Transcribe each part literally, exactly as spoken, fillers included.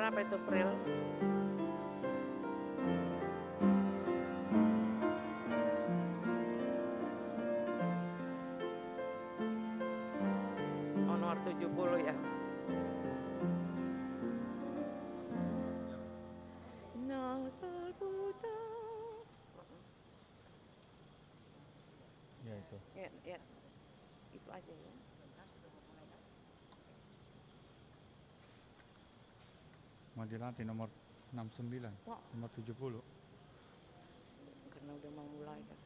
Berapa itu, Pril? Oh, nomor tujuh puluh ya. Nang salputa. Ya, itu. Ya, ya. Itu aja ya. Mau dilatih nomor enam sembilan, oh, nomor tujuh puluh. Karena udah mau mulai kan.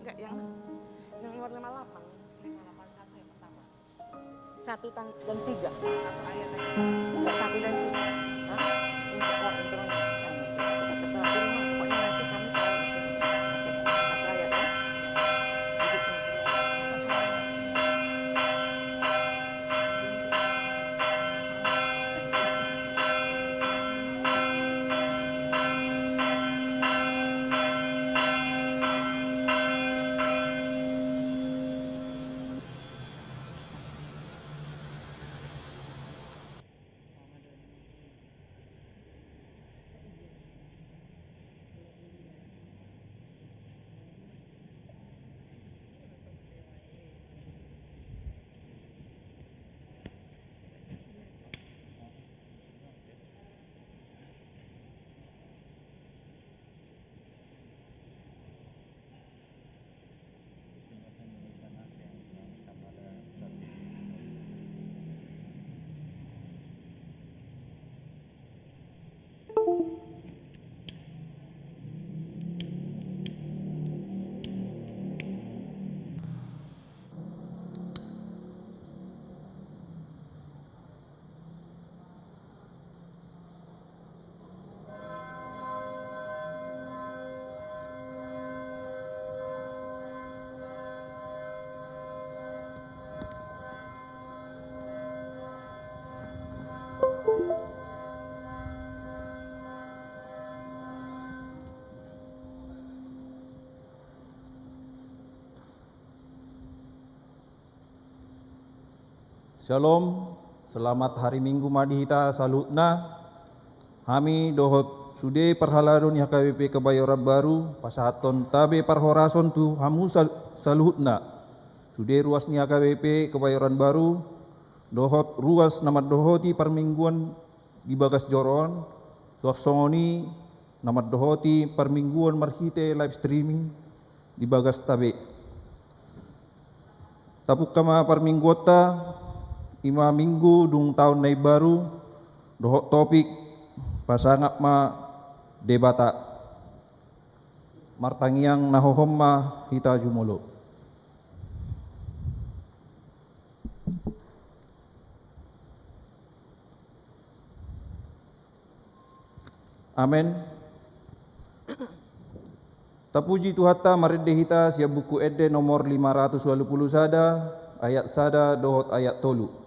Enggak, yang, yang nomor lima puluh delapan. Lima puluh delapan satu yang pertama. Satu dan, dan tiga. Satu ayat aja. Enggak, satu dan tiga. Hah? Untuk, oh, untuk, terserah di rumah. Pokoknya nanti kami tahu itu. Oke, satu ayat ya. Jadi, Syalom, selamat hari Minggu ma di hita saluhutna. Hami dohot sude parhalado ni H K B P Kebayoran Baru pasahathon tabe parhorasan tu hamu sal-, saluhutna. Sude ruas ni H K B P Kebayoran Baru dohot ruas na mandohoti parmingguan di bagas joro on, suang songon i na mandohoti parmingguon marhite live streaming di bagasta be. Tapungka ma parmingguonta, i ma minggu dung taon na imbaru, dohot topik, pasangap ma Debata. Martangiang na hohom ma hita jumolo. Amen. Tapuji Tuhanta, marende hita sian Buku Ende nomor lima ratus ualu pulu sada, ayat sada dohot ayat tolu.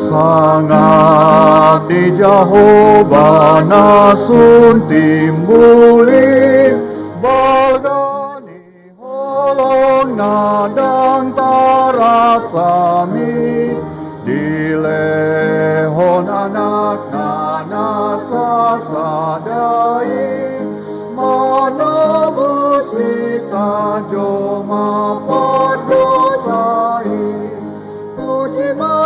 Sangap di Jahowa na sun timbul i, balga ni holongna ndang tarasa mi, dilehon Anakna na sasada i, manobus hita jolma pardosa i. Puji ma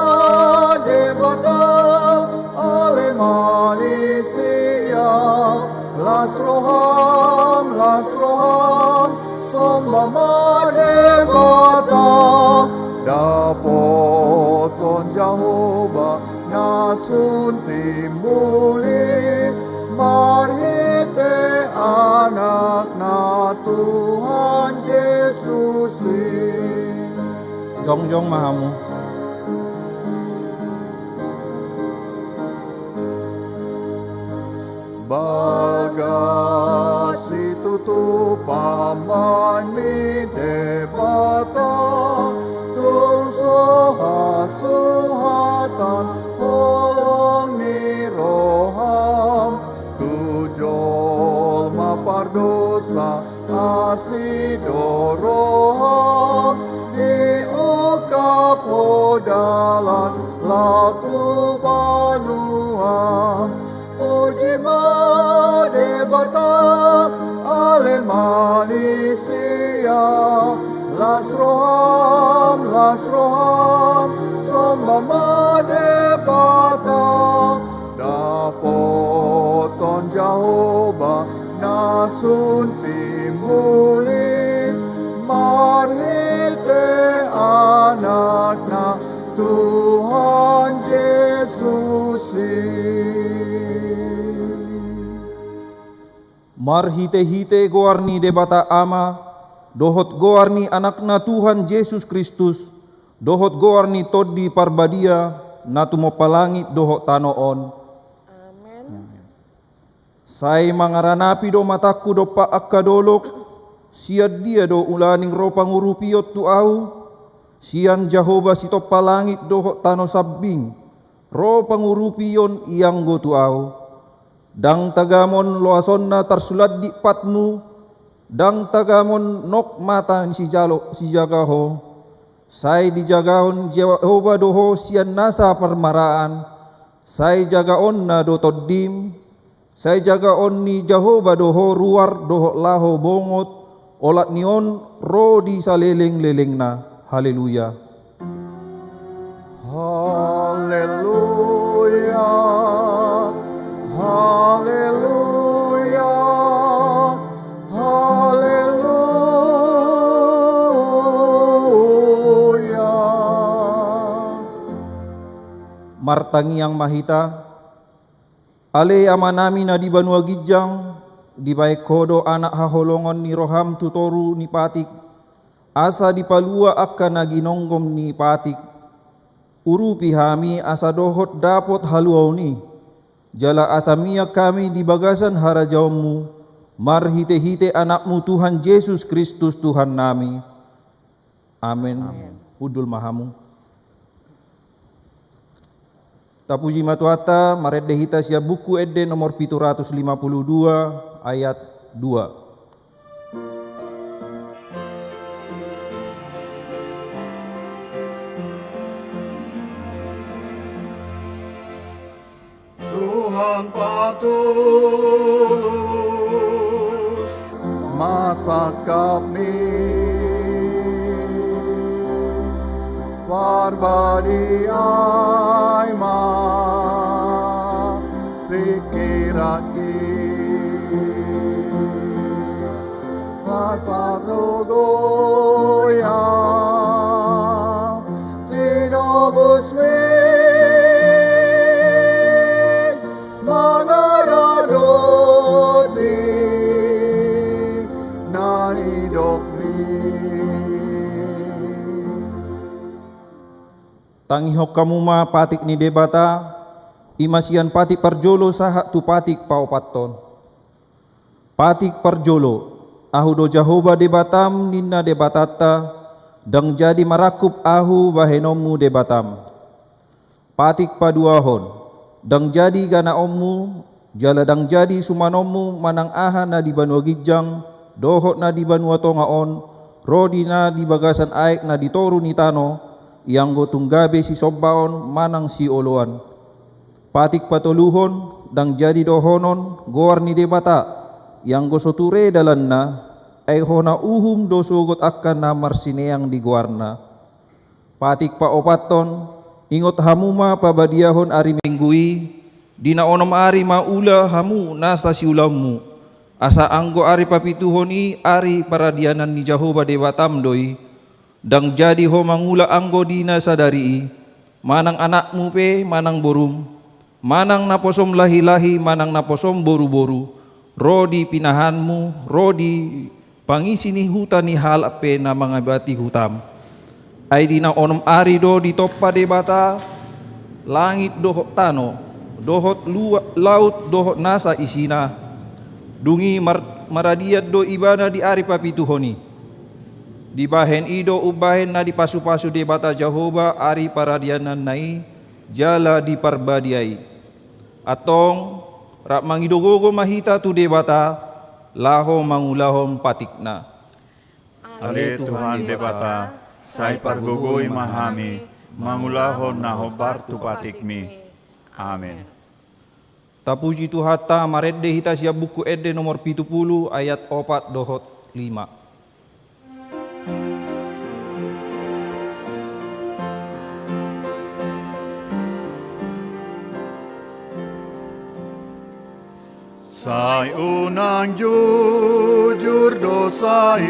Debata, ale ma ni sia, las roham, las roham, somba ma Debata. Dapothon Jahowa na sun timbul i, marhite Anakna Tuhan Jesus i. Jongjong ma hamu. Balga situtu paman ni Debata, tung so hasuhatan holong ni roham, tu jolma pardosa asi do roham, diungkap ho dalan laho tu banua. Puji ma Debata, ale ma ni sia, las roham, las roham, somba ma Debata. Dapothon Jahowa na sun timbul i, marhite Anakna Tuhan Jesus i. Marhitehite goar ni Debata Ama, dohot goar ni Anakna Tuhan Jesus Kristus, dohot goar ni Tondi Parbadia, na tumompa langit dohot tano on. Amen. Sai mangaranapi do matangku dompak angka dolok, sian dia do ulaning ro pangurupion tu ahu? Sian Jahowa sitompa langit dohot tano sambing, ro pangurupion i anggo tu ahu. Ndang tagamon loasonna tarsulandit patmu, ndang tagamon nok mata ni sijalo sijaga ho. Sai dijagahon Jahowa do ho sian nasa parmaraan, sai jagaonna do tondim, sai jagaon ni Jahowa do ho ruar dohot laho bongot, olat ni on ro di salelenglelengna. Haleluya. Haleluya. Haleluya. Haleluya. Martangiang ma hita. Ale Amanami na di banua ginjang, dibahen Ho do anak haholongon ni roham tu toru ni patik, Asa dipalua angka na ginonggom ni patik, urupi hami asa dohot dapot haluaon i, jala asa mian hami di bagasan harajaonmu, marhitehite Anakmu Tuhan Jesus Kristus Tuhannami. Amen. Amen. Hundul ma hamu. Tapuji ma Tuhanta, marende hita sian Buku Ende nomor pitu ratus lima puluh dua, ayat dua. Tuhan patulus, masangkapmi, parbadiai ma pingkiranki, parpargogoi ma tinobusmi, mangaradoti na nidokmi. Tangihon hamu ma patik ni Debata, i ma sian patik parjolo sahat tu patik paopathon. Patik parjolo, Ahu do Jahowa Debatam, ninna Debatanta, ndang jadi marangkup Ahu bahenonmu Debatam. Patik paduahon, ndang jadi ganaonmu, jala ndang jadi sumanonmu manang aha na di banua ginjang dohot na di banua tonga on, ro di na di bagasan aek na di toru ni tano, ianggo tung gabe sisombaon manang sioloan. Patik patoluhon, ndang jadi dohonon goar ni Debata, ianggo so ture dalanna, ai hona uhum do sogot angka na marsineang di goarna. Patik paopathon, ingot hamu ma pabadiahon ari Minggu i, di na onom ari ma ula hamu nasa siulaonmu, asa anggo ari papituhon i ari paradianan ni Jahowa Debatam do i, ndang jadi ho mangula anggo di na sadari i, manang anakmu pe manang borum, manang naposom lahilahi manang naposom boruboru, ro di pinahanmu, ro di pangisi ni huta ni halak pe na mangabati hutam. Ai di na onom ari do ditompa Debata langit dohot tano, dohot lua-, laut dohot nasa isina. Dung i mar-, maradian do Ibana di ari papituhon i. Dibahen i do umbahen na dipasupasu Debata Jahowa ari paradiananna i, jala diparbadiai. Antong, rap mangido gogo ma hita tu Debata, laho mangulahon patikna. Ale Tuhan Debata, sai pargogoi ma hami, mangulahon na hombar tu patikmi. Amen. Tapuji Tuhanta, marende hita sian Buku Ende nomor pitu pulu, ayat opat dohot lima. Sai unang jujur do sai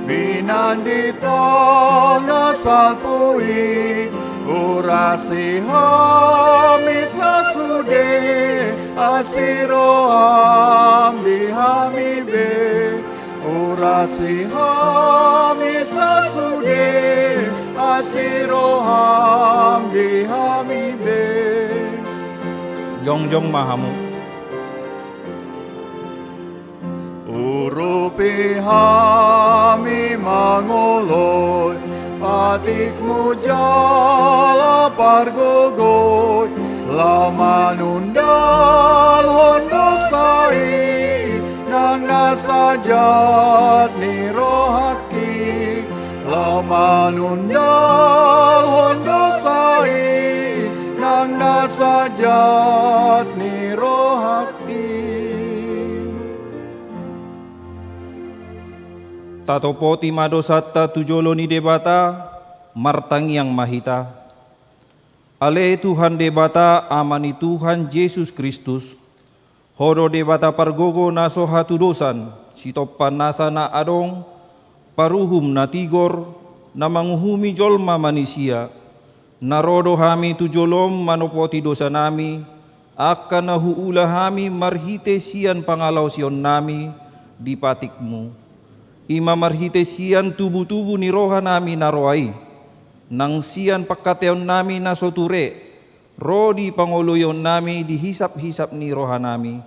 minan di tano na salpu i, urasi hami sasude asi roham di hami be. Urasi hami sasude asi roham di hami be. Jongjong ma hamu. Urupi hami mangoloi patikmu jala pargogoi, laho manundalhon dosa i nang na sajat ni rohangki, laho manundalhon dosa i nang na sajat ni rohangki. Tatopoti ma dosanta tu jolo ni Debata, martangiang ma hita. Ale Tuhan Debata, Ama ni Tuhan Jesus Kristus, Ho do Debata pargogo na so hatudosan, sitompa nasa na adong, paruhum na tigor, na manguhumi jolma manisia. Na ro do hami tu jolom manopoti dosanami, angka na huula hami marhite sian pangalaosionnami di patikmu. I ma marhite sian tubutubu ni rohanami na roa i, nang sian pangkataionnami na so ture, ro di pangoloionnami di hisaphisap ni rohanami.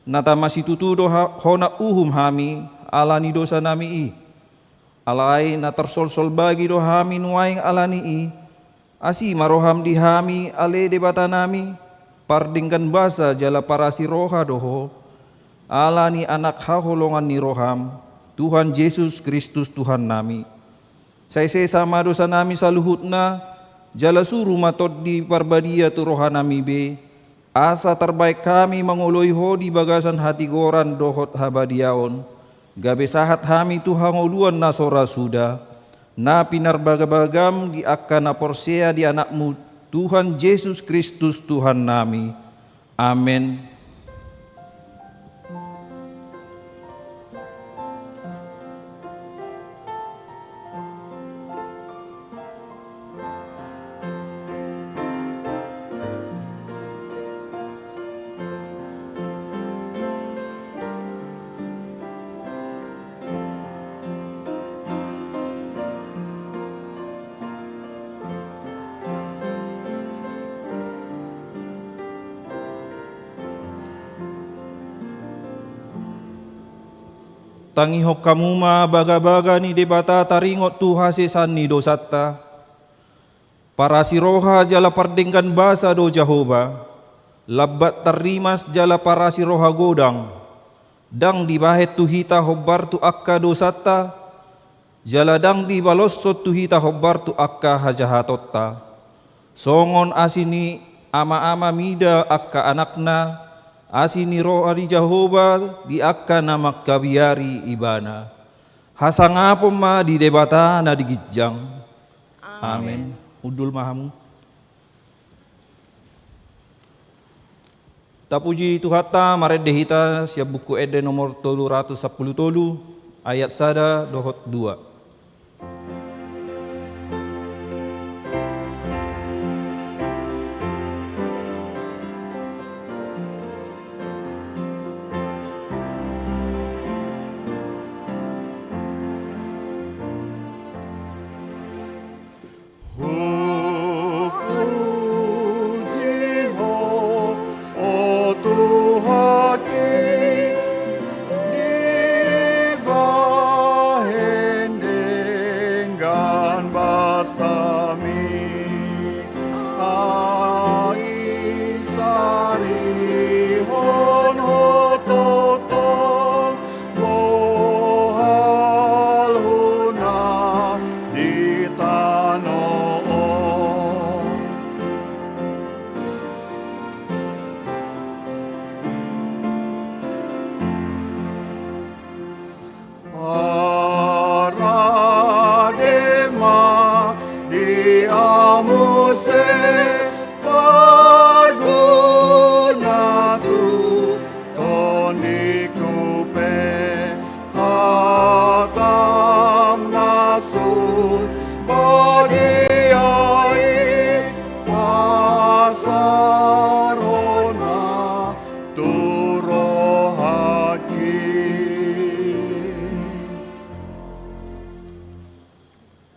Na tama situtu do ha-, hona uhum hami ala ni dosanami i. Alai na tarsolsol bagi do hami nuaeng ala ni i, asi ma roham di hami ale Debatanami, pardenggan basa jala parasi roha do ho, ala ni Anak haholongan ni roham, Tuhan Jesus Kristus Tuhannami. Sai sesa ma dosanami saluhutna, jala suru ma Tondi Parbadia tu rohanami be, asa tarbaen hami mangoloi ho di bagasan hatigoran dohot habadiaon, gabe sahat hami tu hangoluan na so ra suda, na pinarbagabagam di angka na porsea di Anakmu, Tuhan Jesus Kristus Tuhannami. Amen. Tangihon hamu ma bagabaga ni Debata taringot tu hasesaan ni dosanta. Parasi roha jala pardenggan basa do Jahowa, lambat tarrimas jala parasi roha godang, ndang dibahen tu hita hombar tu angka dosanta, jala ndang dibaloshon tu hita hombar tu angka hajahatonta. Songon asi ni ama-ama mida angka anakna, asi ni roha ni Jahowa di angka na mangkabiari Ibana. Hasangapon ma di Debata na di ginjang. Amen. Amen. Hundul ma hamu. Tapuji Tuhanta, marende hita sian Buku Ende nomor tolu ratus sampulu tolu, ayat sada dohot dua. Hupuji Ho, o Tuhanki, dibahen denggan basaMi, ai sarihon Ho tongtong bohalhuna di tano on. Parade ma di hamu se parguna tu tondiku pe, hataM na sun badia i, pasaronna tu rohangki.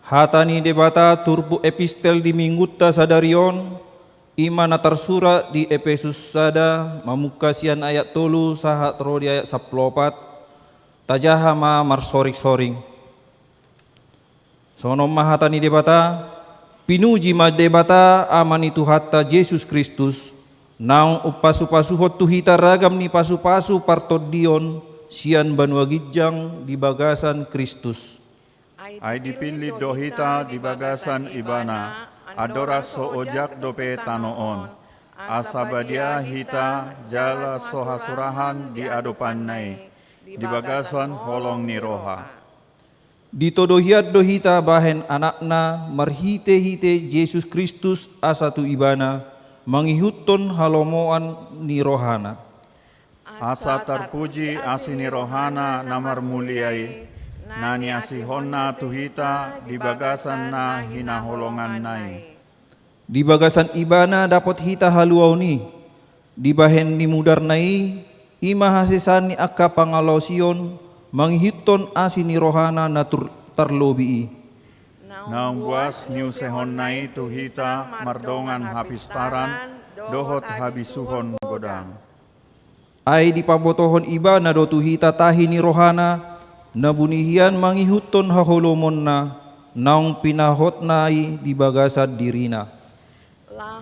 Hata ni Debata turpuk epistel di Minggunta sadari on, i ma na tarsurat di Epesus sada, mamungka sian ayat tolu sahat ro di ayat sampulu opat. Tajaha ma marsoringsoring. Songon on ma hata ni Debata. Pinuji ma Debata, Ama ni Tuhanta Jesus Kristus, naung umpasupasuhon tu hita ragam ni pasupasu partondion sian banua ginjang di bagasan Kristus. Ai dipillit do hita di bagasan Ibana, andorang so ojak dope tano on, asa badia hita jala so hasurahan di adopanNa i, di bagasan holong ni roha. Ditodo hian do hita bahen anakna marhitehite Jesus Kristus, asa tu Ibana, mangihuthon halomoan ni rohana. Asa tarpuji asi ni rohana na marmulia i, na niasihonNa tu hita di bagasan na hinaholonganNa i. Di bagasan Ibana dapot hita haluaon i, dibahen ni mudarNa i, i ma hasesaan ni angka pangalaosion, mangihuthon asi ni rohana na tur-, tarlobi i. Naung buas niusehonna i tu hita mardongan hapistaran dohot habisuhon godang. Ai dipabotohon ibana do tu hita tahi ni rohana, na buni hian mangihuthon haholomonna, naung pinahotna i di bagasan dirina.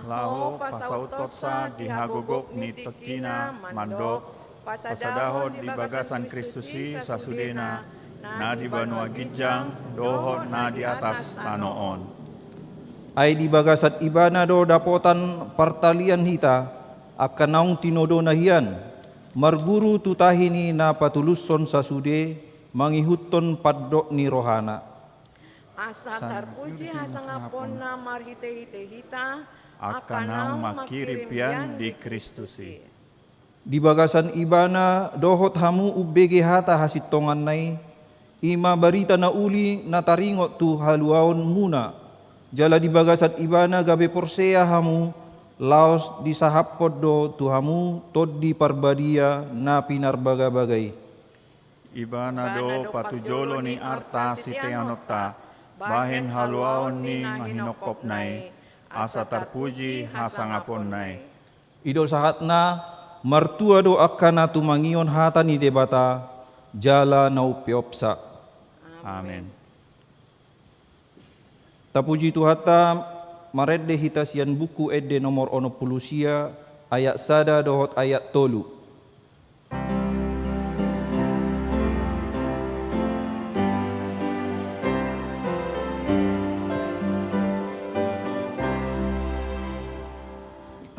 Laho pasauthonsa di hagogok ni tingkina mandok, pasadahon di bagasan Kristus i sasudena, na di banua ginjang dohot na di atas tano on. Ai di bagasan ibana do dapotan partalian hita, angka naung tinodona hian, marguru tu tahi ni na patulushon sasude, mangihuthon pandok ni rohana. Asa tarpuji hasangaponna marhitehite hita, angka naung mangkirim hian di Kristus i. Di bagasan ibana dohot hamu umbege hata hasintonganna i, i ma barita na uli na taringot tu haluaonmuna, jala di bagasan ibana gabe porsea hamu, laos disahaphon do tu hamu Tondi Parbadia na pinarbagabaga i. Ibana do patujolo ni arta siteanonta, bahen haluaon ni na hinongkopna i, asa tarpuji hasangaponna i. I do sahatna, martua do angka na tumangihon hata ni Debata, jala na umpeopsa. Amen. Tapuji Tuhanta, marende hita sian Buku Ende nomor onom pulu sia, ayat sada dohot ayat tolu.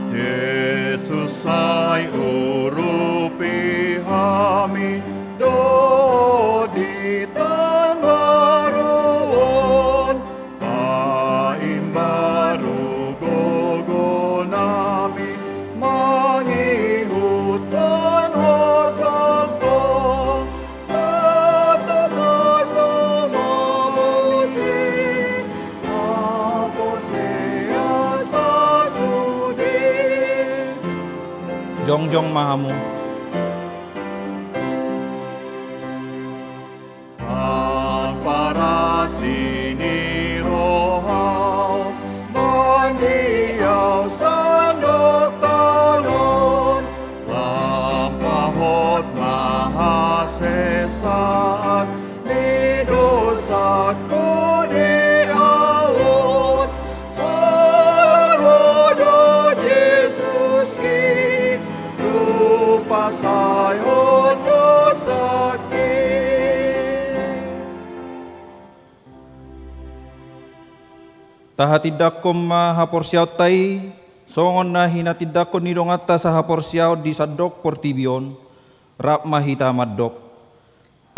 Jesus sai urupi hami dohot di taon baru on, paimbaru gogonami mangihuthon hotangkon. Jongjong ma hamu. Amparasi ni roham, bandiau sandok taon, lampahon ma hasesaan ni dosaku di ahu on. Harodo Jesus i, tu pasaehon dosangki. Tahatindangkon ma haporseaonta i, songon na hinatindangkon ni donganta sahaporseaon di sandok portibi on, rap ma hita mandok.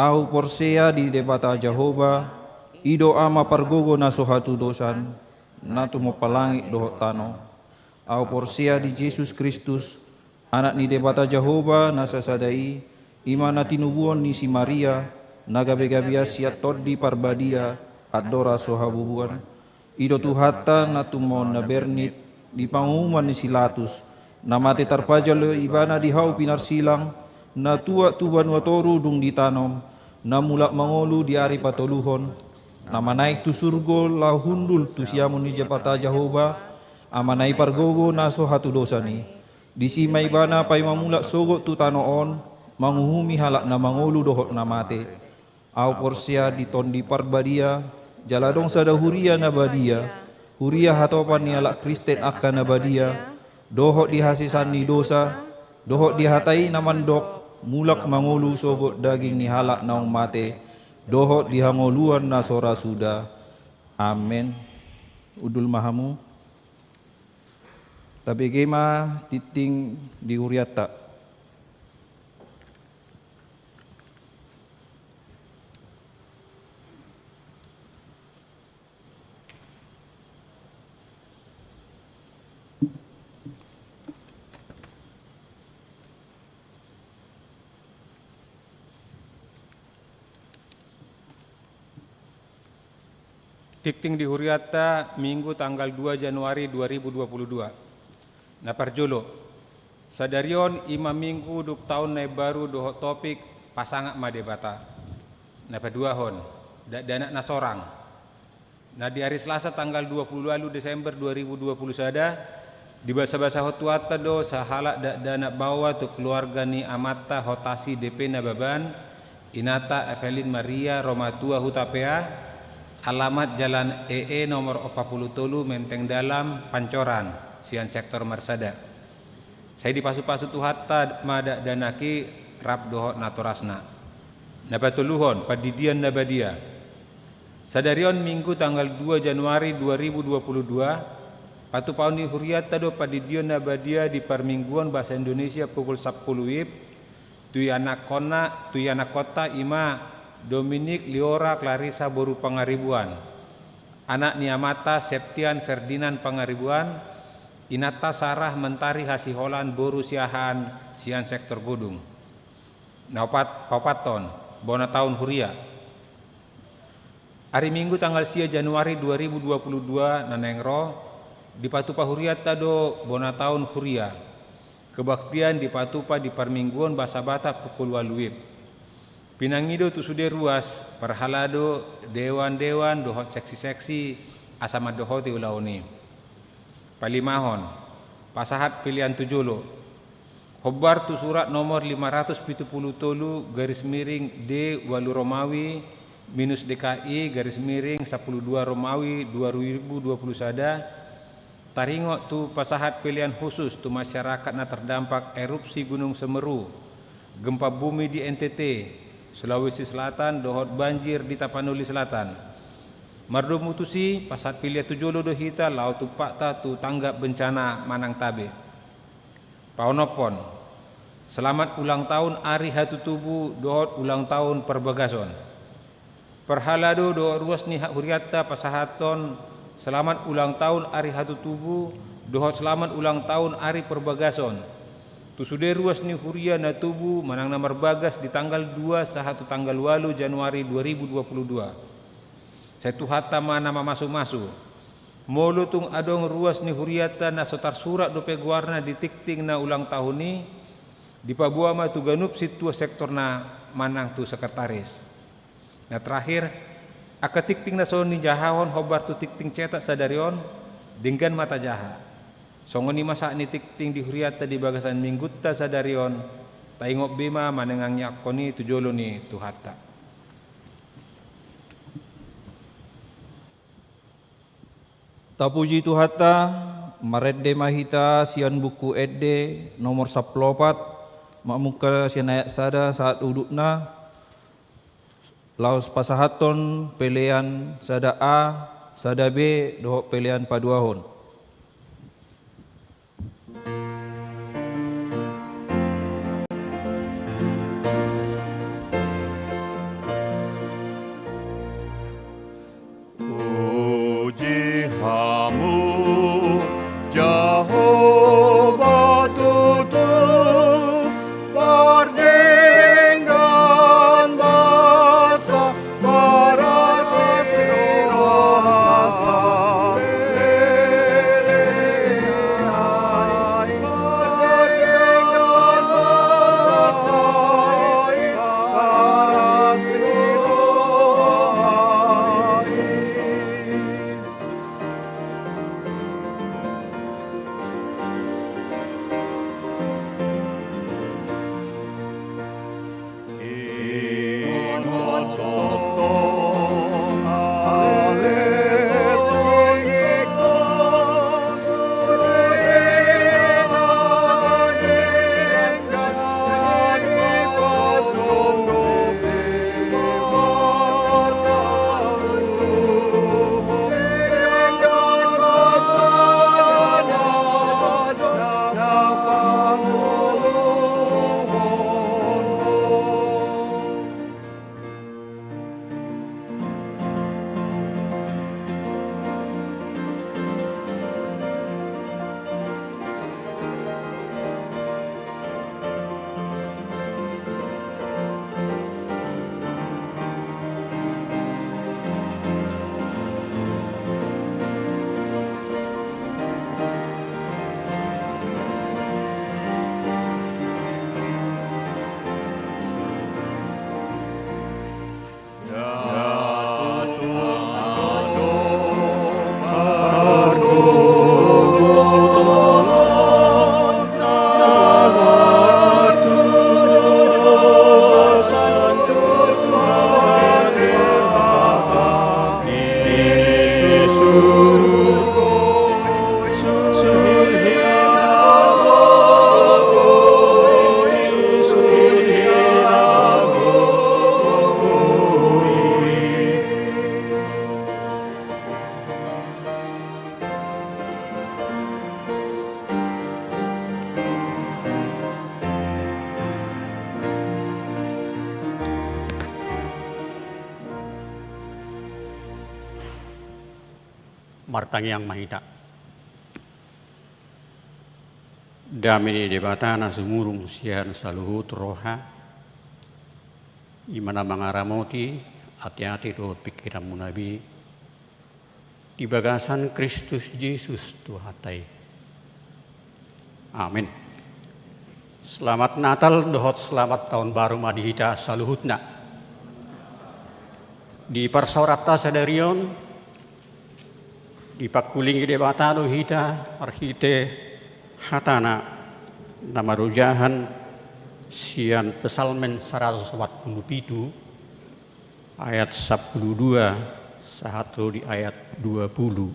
Ahu porsea di Debata Jahowa, i do Ama pargogo na so hatudosan, na tumompa langit dohot tano. Ahu porsea di Jesus Kristus, Anak ni Debata Jahowa na sasada i, i ma na tinubuhon ni si Maria, na gabegabean sian Tondi Parbadia, andorang so habubuhan. I do Tuhanta na tumangihon na bernit, di panguhuman ni si Latus, na mate tarpajalo ibana di hau pinarsilang, na tuat tu banua toru dung ditanom, na mulak mangolu di ari patoluhon, na manaek tu surgo laho hundul tu siamun ni Debata Jahowa, Amana i pargogo na so hatudosan i. Disi ma ibana paima mulak sogot tu tano on, manguhumi halak na mangolu dohot na mate. Ahu porsea di Tondi Parbadia, jala adong sada huria na badia, huria hatopan ni halak Kristen angka na badia, dohot di hasesaan ni dosa, dohot di hata i na mandok, mulak mangolu sogot daging ni halak naung mate, dohot di hangoluan na so ra suda. Amen. Hundul ma hamu. Tabege ma tingting di hurianta. Tingting di hurianta, Minggu tanggal dua Januari dua ribu dua puluh dua. Na parjolo, sadari on i ma Minggu dung taon na imbaru dohot topik Pasangap ma Debata. Na paduahon, dakdanak na sorang. Na di ari Selasa tanggal dua puluh ualu Desember dua ribu dua puluh sada, dibasabasahon Tuhanta do sahalak dakdanak baoa tu keluarga ni amanta Hotasi D P Nababan, inanta Evelyn Maria Romatua Hutapea, alamat Jalan E E nomor opat puluh tolu Menteng Dalam, Pancoran, sian sektor Marsada. Sai dipasupasu Tuhanta ma dakdanak i rap dohot natorasna. Na patoluhon, pandidion na badia. Sadari on Minggu tanggal dua Januari dua ribu dua puluh dua, patupaon ni hurianta do pandidion na badia di parmingguon bahasa Indonesia pukul sampulu W I B, tu ianakhonna, tu ianakkonta i ma Dominik Liora Clarissa boru Pangaribuan, anak ni amanta Septian Ferdinand Pangaribuan, inanta Sarah Mentari Hasiholan boru Siahaan sian sektor Godung. Na opat, paopathon, bona taon huria. Ari Minggu tanggal sia Januari dua ribu dua puluh dua na naeng ro, dipatupa hurianta do bona taon huria. Kebaktian dipatupa di parmingguon bahasa Batak pukul ualu W I B. Pinangido tu sude ruas, parhalado, dewan-dewan dohot seksi-seksi asa mandohoti ulaon i. Palimahon, pasahat pelean tu jolo. Hombar tu surat nomor lima ratus pitu pulu tolu garis miring D ualu Romawi minus D K I garis miring sampulu dua Romawi dua ribu dua puluh sada, taringot tu pasahat pelean khusus tu masyarakat na tardampak erupsi Gunung Semeru, gempa bumi di N T T, Sulawesi Selatan dohot banjir di Tapanuli Selatan. Mardomu tusi, pasahat pelean tu jolo do hita laho tumpakta tu tanggap bencana manang tabe. Paonomhon, selamat ulang tahun ari hatutubu dohot ulang tahun parbagason. Parhalado dohot ruas ni hak hurianta pasahathon selamat ulang tahun ari hatutubu dohot selamat ulang tahun ari parbagason tu sude ruas ni huria na tubu manang na marbagas di tanggal dua sahat tu tanggal ualu Januari dua ribu dua puluh dua. Sai Tuhanta ma na mamasu-masu. Molo tung adong ruas ni hurianta na so tarsurat dope goarna di tingting na ulang tahun i, dipaboa ma tu ganup sintua sektorna manang tu sekretaris. Na terakhir, angka tingting na so nijahahon hombar tu tingting cetak sadari on, denggan ma tajaha. Songon i ma sahat ni tingting di hurianta di bagasan minggunta sadari on, taingot be ma manangianghon i tu jolo ni Tuhanta. Tapuji Tuhanta, marende ma hita sian Buku Ende nomor sampulu opat, mamungka sian ayat sada sahat udutna, laos pasahathon pelean sada A, sada B, dohot pelean paduahon. Puji Hamu, Jahowa, tutu pardenggan basa, marasi rasa. Martangiang ma hita. Dame ni Debata na sumurung sian saluhut roha, i ma na mangaramoti ateate dohot pingkiranmuna be di bagasan Kristus Jesus Tuhanta i. Amin. Selamat Natal dohot selamat Taon Baru ma di hita saluhutna. Di parsaoranta sadari on, dipangkulingi Debata do hita marhite hatana na marojahan sian Psalmen saratus opat pulu pitu, ayat sampulu dua sahat tu di ayat dua pulu.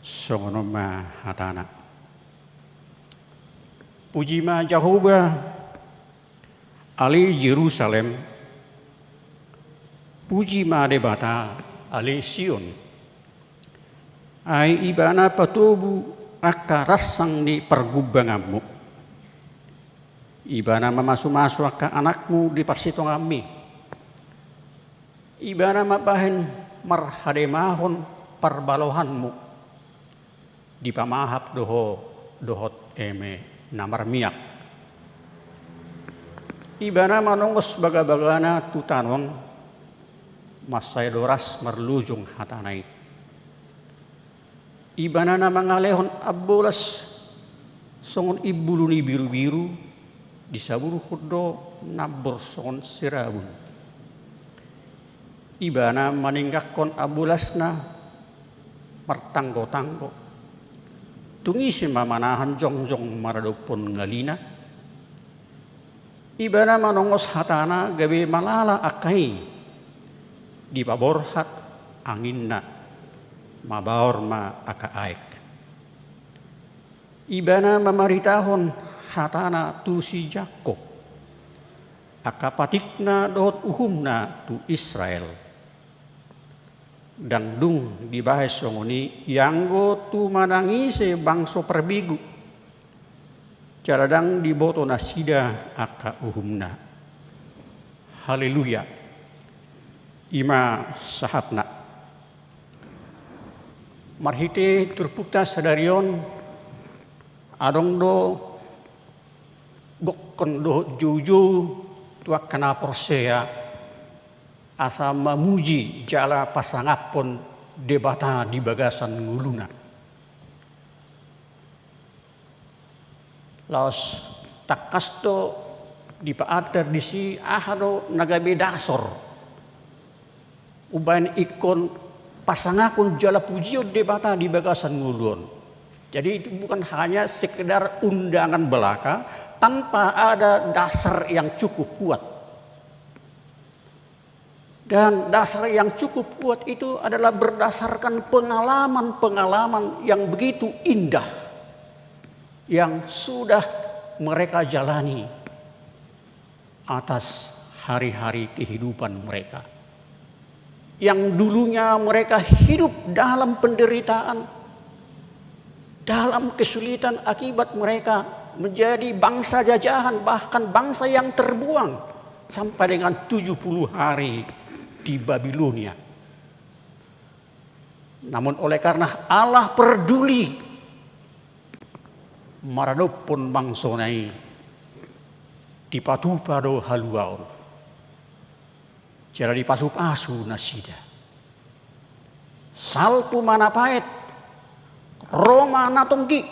Songon on ma hatana. Puji ma Jahowa, ale Jerusalem, puji ma Debata, ale Sion. Ai Ibana patobu angka ransang ni pargumbanganmu. Ibana mamasumasu angka anakmu di parsitonganmi. Ibana mambahen marhademahon parbalohanmu. Dipamahap do ho dohot eme na marmiak. Ibana manongos bagabagana tu tano on, mansai doras marlojong hatana i. Ibana na mangalehon ambolas songon imbulu ni birubiru, disaburhon do nambor songon sirabun. Ibana maninggangkon ambolasna martanggotanggo. Tung ise ma manahan jongjong maradophon ngalina? Ibana manongos hatana gabe malala angka i, dipaborhat anginna, mabaor ma angka aek. Ibana mamaritahon hatana tu si Jakkob, angka patikna dohot uhumna tu Israel. Ndang dung dibahen songon i ianggo tu manang ise bangso parbegu, jala ndang diboto nasida angka uhumna. Haleluya. I ma sahatna. Marhite turpukta sadari on, adong do gokkon dohot joujou tu angka na porsea asa mamuji jala pasangaphon Debata di bagasan ngoluna. Laos tangkas do dipaandar disi aha do na gabe dasor umbahen ingkon pasangapon jala pujion Debata di bagasan ngolu on. Jadi itu bukan hanya sekedar undangan belaka tanpa ada dasar yang cukup kuat. Dan dasar yang cukup kuat itu adalah berdasarkan pengalaman-pengalaman yang begitu indah yang sudah mereka jalani atas hari-hari kehidupan mereka. Yang dulunya mereka hidup dalam penderitaan, dalam kesulitan akibat mereka menjadi bangsa jajahan, bahkan bangsa yang terbuang sampai dengan tujuh puluh hari di Babilonia. Namun oleh karena Allah peduli maradophon bangsona i, dipatupa do haluaon. Jala dipasupasu nasida. Salpu ma na paet, ro ma na tonggi.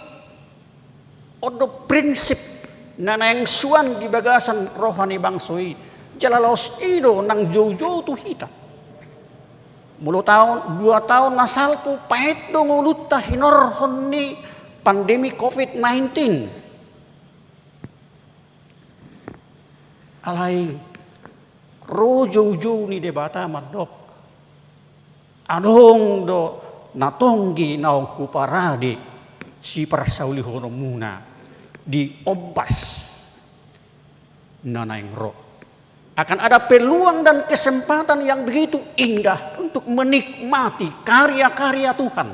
On do prinsip na naeng suan di bagasan roha ni bangso i. Jala laos i do nang joujou tu hita. Molo taon, dua taon na salpu paet do ngolunta hinorhon ni pandemi covid nineteen. Alai ro joujou ni Debata mandok, adong do na tonggi naung huparade siparsaulihononmuna di ombas na naeng ro. Akan ada peluang dan kesempatan yang begitu indah untuk menikmati karya-karya Tuhan.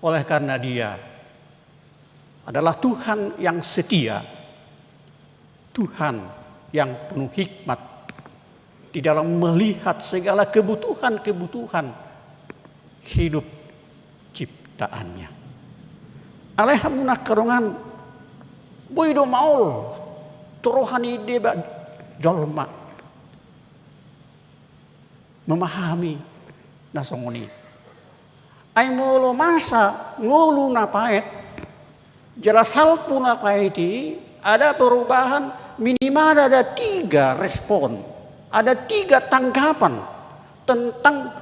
Oleh karena Dia adalah Tuhan yang setia, Tuhan yang penuh hikmat di dalam melihat segala kebutuhan-kebutuhan hidup ciptaannya. Alai hamu na angka dongan, boi do maol tu roha ni deba jolma memahami na songon i. Ai molo masa ngolu na paet, jala salpu na paet i, ada perubahan, minimal ada tiga respon, ada tiga tanggapan tentang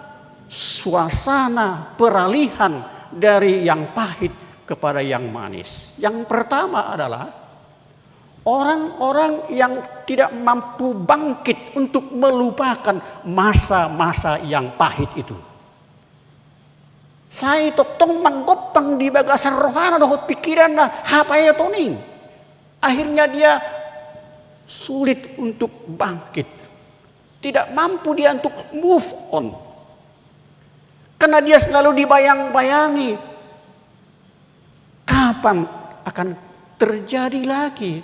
suasana peralihan dari yang pahit kepada yang manis. Yang pertama adalah orang-orang yang tidak mampu bangkit untuk melupakan masa-masa yang pahit itu. Sai tongtong manggompang di bagasan rohana dohot pikiranna hapaeton i. Akhirnya dia sulit untuk bangkit. Tidak mampu dia untuk move on. Karena dia selalu dibayang-bayangi. Kapan akan terjadi lagi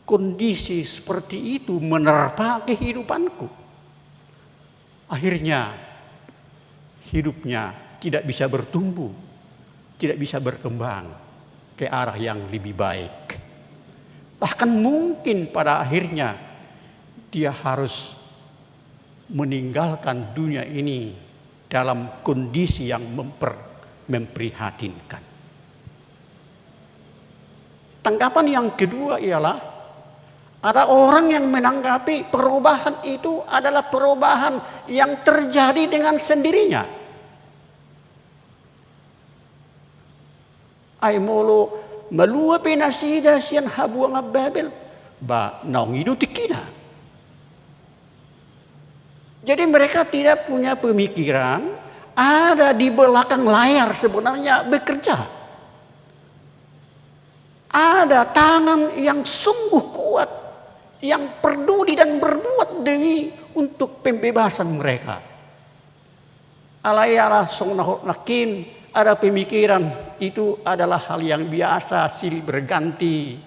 kondisi seperti itu menerpa kehidupanku? Akhirnya, hidupnya tidak bisa bertumbuh, tidak bisa berkembang ke arah yang lebih baik. Bahkan mungkin pada akhirnya dia harus meninggalkan dunia ini dalam kondisi yang memper-, memprihatinkan. Tanggapan yang kedua ialah ada orang yang menanggapi perubahan itu adalah perubahan yang terjadi dengan sendirinya. Ai molo malua pe nasida sian habuangan Babel, ba naung i do tingkina. Jadi mereka tidak punya pemikiran ada di belakang layar sebenarnya bekerja. Ada tangan yang sungguh kuat yang peduli dan berbuat demi untuk pembebasan mereka. Alai ala songon na hot nangkin ada pemikiran itu adalah hal yang biasa, silih berganti,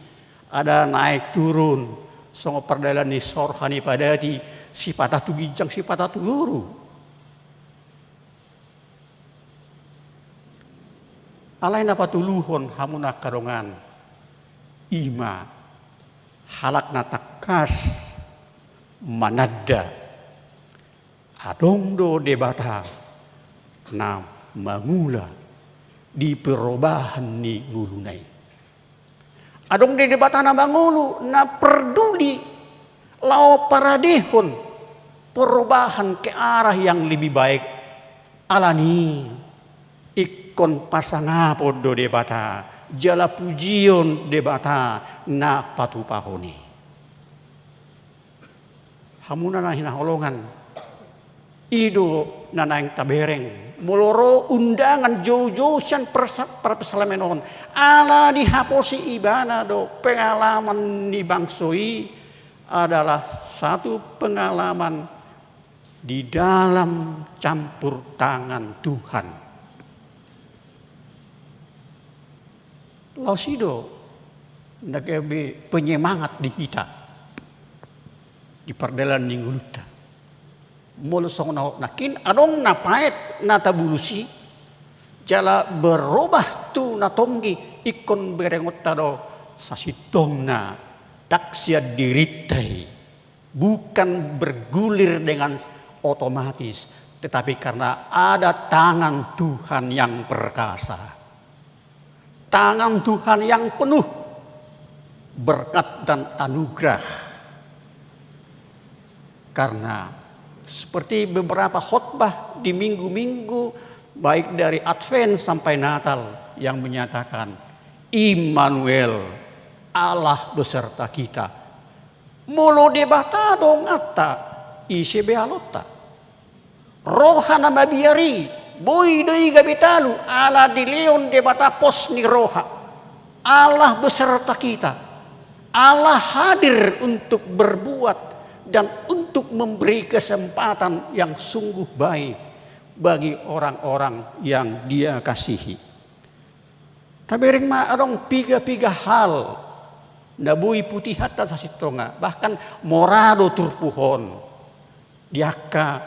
ada naik turun, songon pardalan ni sor hanipadati, sipata tu ginjang sipata tu guru. Alai na patoluhon hamu na angka dongan, i ma halak na tangkas mananda adong do Debata na mangula di perubahan ni ngoluna i. Adong do Debata na mangolu, na parduli laho paradehon perubahan ke arah yang lebih baik. Alani i ingkon pasangapon do Debata, jala pujion Debata na patupahon i. Hamu na hinaholongan, i do na naeng tabereng. Molo ro undangan joujou sian parsa-, parpsalmen on, ala dihaposi ibana do pengalaman ni bangso i adalah satu pengalaman di dalam campur tangan Tuhan. Laos i do na gabe penyemangat di hita di pardalan ni ngolunta. Molo songon na hot nangkin adong na paet na tabulusi, jala berobah tu na tonggi, ingkon berengonta do sasintongna, ndang sian dirinta i. Bukan bergulir dengan otomatis, tetapi karena ada tangan Tuhan yang perkasa, tangan Tuhan yang penuh berkat dan anugerah. Karena seperti beberapa khotbah di minggu-minggu, baik dari Advent sampai Natal, yang menyatakan, "Immanuel, Allah beserta kita." Molo Debata donganta, ise be alonta? Roha na mabiar i, boi do i gabe talu, ala dilehon Debata pos ni roha. Allah beserta kita. Allah hadir untuk berbuat dan untuk memberi kesempatan yang sungguh baik bagi orang-orang yang Dia kasihi. Tabereng ma adong piga-piga hal na boi putihonta sasintongna, bahkan mora do turpuk on di angka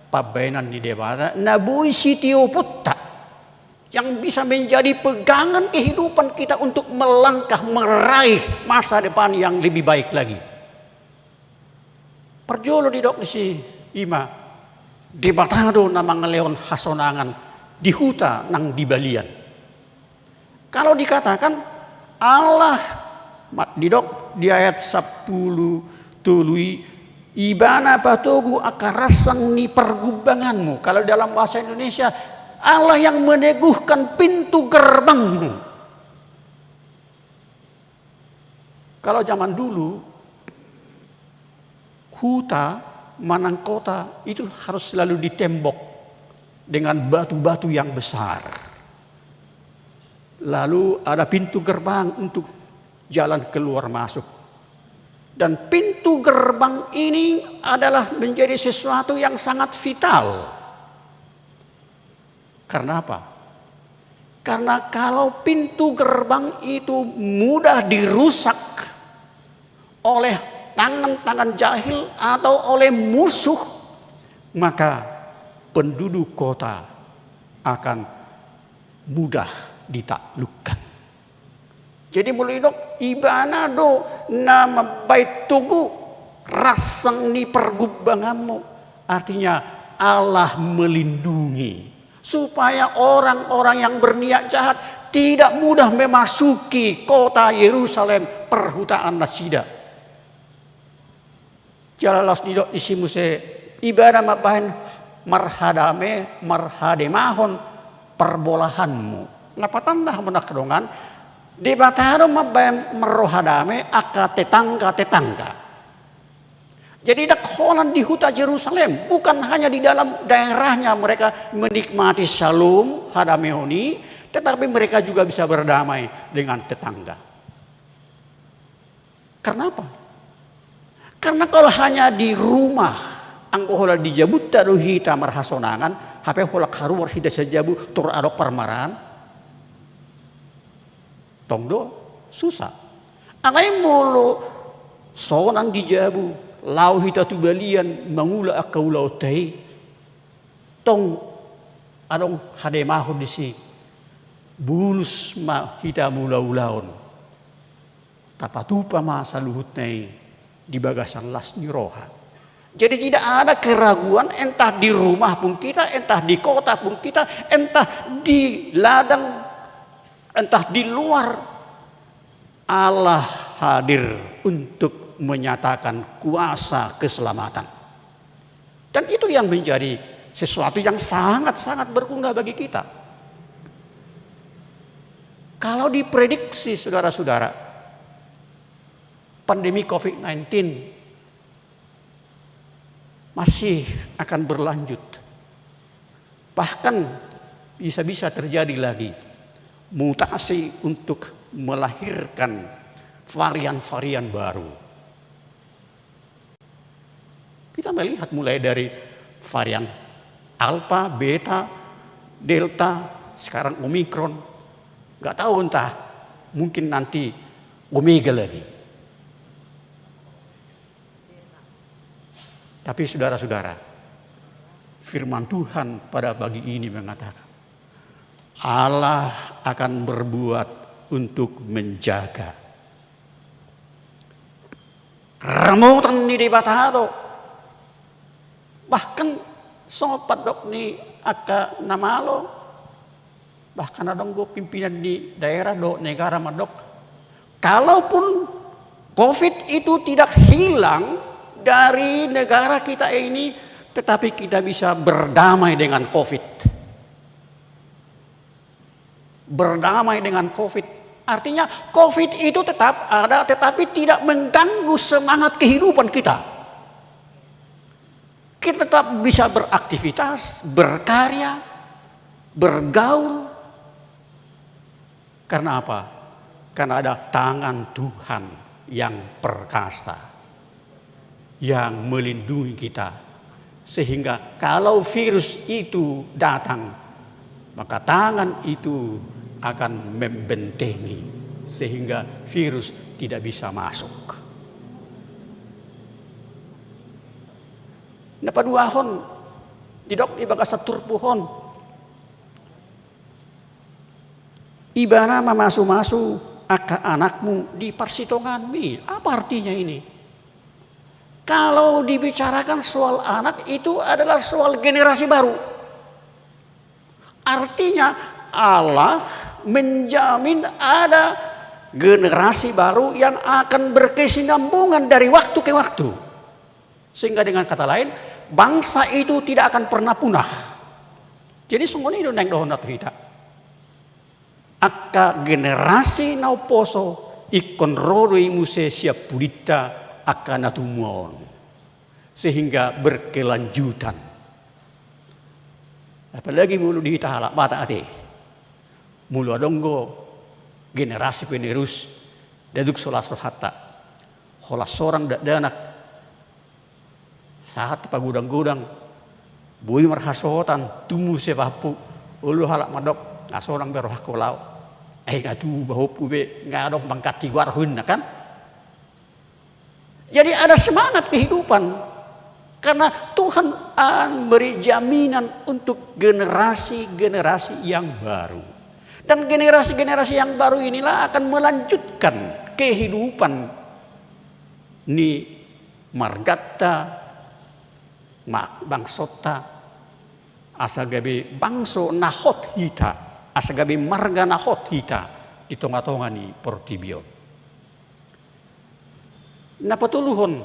pambahenan ni Debata na boi sitioponta, yang bisa menjadi pegangan kehidupan kita untuk melangkah meraih masa depan yang lebih baik lagi. Parjolo didok disi ima, Debata do na mangalehon hasonangan di huta nang di balian. Kalau dikatakan Allah, ma-, didok di ayat sampulu tolu i, Ibana patogu angka ransang ni pargumbanganmu. Kalau dalam bahasa Indonesia, Allah yang meneguhkan pintu gerbangmu. Kalau zaman dulu, huta manang kota itu harus selalu ditembok dengan batu-batu yang besar. Lalu ada pintu gerbang untuk jalan keluar masuk. Dan pintu gerbang ini adalah menjadi sesuatu yang sangat vital. Karena apa? Karena kalau pintu gerbang itu mudah dirusak oleh tangan-tangan jahil atau oleh musuh, maka penduduk kota akan mudah ditaklukkan. Jadi molo didok, Ibana do na mambahen togu ransang ni pargumbanganmu. Artinya, Allah melindungi supaya orang-orang yang berniat jahat tidak mudah memasuki kota Yerusalem, perhutaan nasida. Jala laos didok disi muse, Ibana mambahen marhadame, marhademahon parbolahanmu. Lapatanna hamu angka dongan, Debata do mambahen marroha dame angka tetangga-tetangga. Jadi ndang holan di huta Jerusalem, bukan hanya di dalam daerahnya mereka menikmati syalom, hadamehon i, tetapi mereka juga bisa berdamai dengan tetangga. Karena apa? Karena kalau hanya di rumah, anggo holan di jabunta do hita marhasonangan, hape holan kaluar hita sian jabu tor adong parmaraan. Tong do, susah. Alai molo sonang di jabu, laho hita tu balian mangula angka ulaonta i, tong adong hademahon disi, bulus ma hita mangula ulaon. Tapatupa ma saluhutna i di bagasan las ni roha. Jadi tidak ada keraguan, entah di rumah pun kita, entah di kota pun kita, entah di ladang, entah di luar, Allah hadir untuk menyatakan kuasa keselamatan. Dan itu yang menjadi sesuatu yang sangat-sangat berguna bagi kita. Kalau diprediksi, saudara-saudara, pandemi covid sembilan belas masih akan berlanjut. Bahkan bisa-bisa terjadi lagi mutasi untuk melahirkan varian-varian baru. Kita melihat mulai dari varian Alpha, Beta, Delta, sekarang Omicron. Nggak tahu, entah, mungkin nanti Omega lagi. Tapi saudara-saudara, firman Tuhan pada pagi ini mengatakan, Allah akan berbuat untuk menjaga. Ramotan ni Debata do. Bahkan songon pandok ni angka na malo, bahkan adong do pimpinan ni daerah dohot negara mandok, kalaupun covid itu tidak hilang dari negara kita ini, tetapi kita bisa berdamai dengan covid. Berdamai dengan covid. Artinya, covid itu tetap ada, tetapi tidak mengganggu semangat kehidupan kita. Kita tetap bisa beraktivitas, berkarya, bergaul. Karena apa? Karena ada tangan Tuhan yang perkasa, yang melindungi kita. Sehingga kalau virus itu datang, maka tangan itu akan membentengi, sehingga virus tidak bisa masuk. Na paduahon, Didok di bagasan turpuk on, Ibana mamasumasu angka anakmu di parsitonganmi. Apa artinya ini? Kalau dibicarakan soal anak, itu adalah soal generasi baru. Artinya, Allah menjamin ada generasi baru yang akan berkesinambungan dari waktu ke waktu. Sehingga dengan kata lain, bangsa itu tidak akan pernah punah. Jadi songon i do naeng dohononta tu hita. Angka generasi na umposo ingkon ro do i muse sian pudinta angka na tumua on. Sehingga berkelanjutan. Apalagi molo di hita halak Batak ate. Molo adong do generasi penerus, ndada tung so las rohanta. Holan sorang dakdanak. Sahat pagodang-godang. Boi marhasohotan, tubu muse pahompu. Olo halak mandok, nga sonang be rohangku laho. Ai nga tubu pahompu be, nga adong pangkat tigo arhunna kan. Jadi ada semangat kehidupan. Karena Tuhan akan beri jaminan untuk generasi-generasi yang baru. Dan generasi-generasi yang baru inilah akan melanjutkan kehidupan ni marganta, ma-, bangsonta, asa gabe bangso na hot hita, asa gabe marga na hot hita di tonga-tonga ni portibi on. Na patoluhon,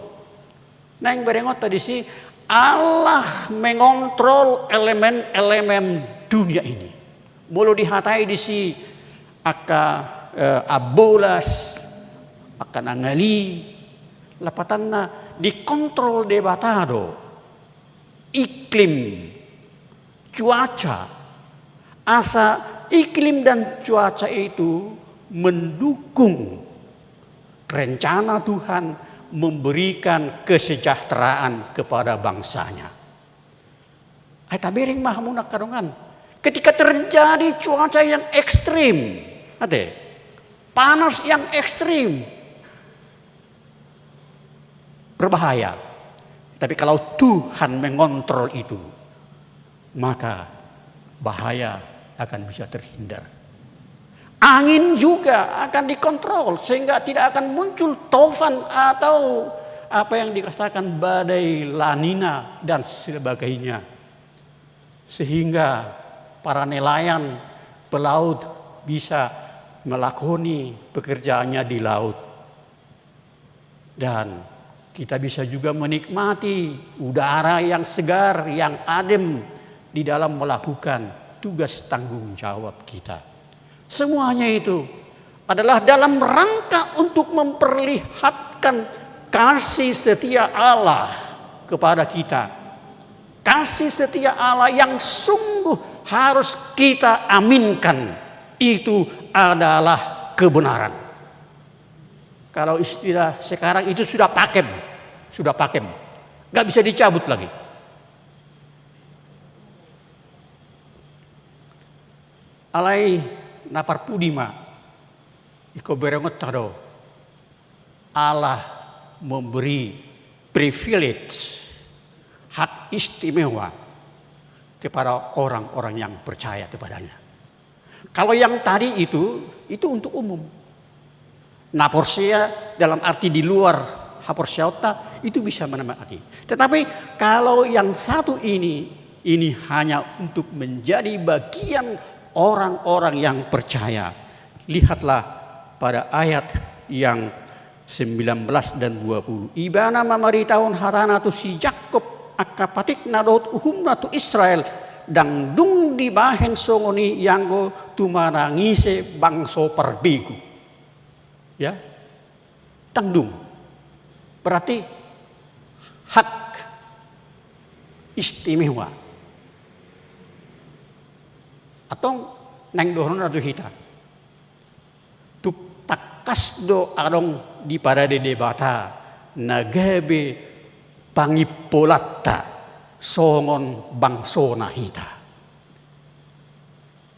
naeng berengonta disi, Allah mengontrol elemen-elemen dunia ini. Molo dihatai disi angka, eh, ambolas, angka na ngali, lapatanna dikontrol Debata do iklim, cuaca, asa iklim dan cuaca itu mendukung rencana Tuhan memberikan kesejahteraan kepada bangsa-Nya. Ai tabereng ma hamu angka dongan. Ketika terjadi cuaca yang ekstrim, ate, panas yang ekstrim, berbahaya. Tapi kalau Tuhan mengontrol itu, maka bahaya akan bisa terhindar. Angin juga akan dikontrol sehingga tidak akan muncul topan atau apa yang dikatakan badai La Nina dan sebagainya. Sehingga para nelayan, pelaut bisa melakoni pekerjaannya di laut. Dan kita bisa juga menikmati udara yang segar, yang adem di dalam melakukan tugas tanggung jawab kita. Semuanya itu adalah dalam rangka untuk memperlihatkan kasih setia Allah kepada kita. Kasih setia Allah yang sungguh harus kita aminkan. Itu adalah kebenaran. Kalau istilah sekarang itu sudah pakem, sudah pakem, nggak bisa dicabut lagi. Alai na parpudi ma, ingkon berengonta do, Allah memberi privilege, hak istimewa kepada orang-orang yang percaya kepada-Nya. Kalau yang tadi itu, itu untuk umum. Na porsea dalam arti di luar haporseaonta itu bisa menikmati. Tetapi kalau yang satu ini, ini hanya untuk menjadi bagian orang-orang yang percaya. Lihatlah pada ayat yang sembilan belas dan dua puluh. Ibana mamaritahon hatana tu si Jakkob, angka patikna dohot uhumna tu Israel, ndang dung dibahen songon i ianggo tumarangise bangso parbegu. Ya, ndang dung. Berarti hak istimewa. Antong naeng dohononta tu hita. Tung tangkas do adong dipadao Debata na gabe pangimpolanta songon bangsona hita.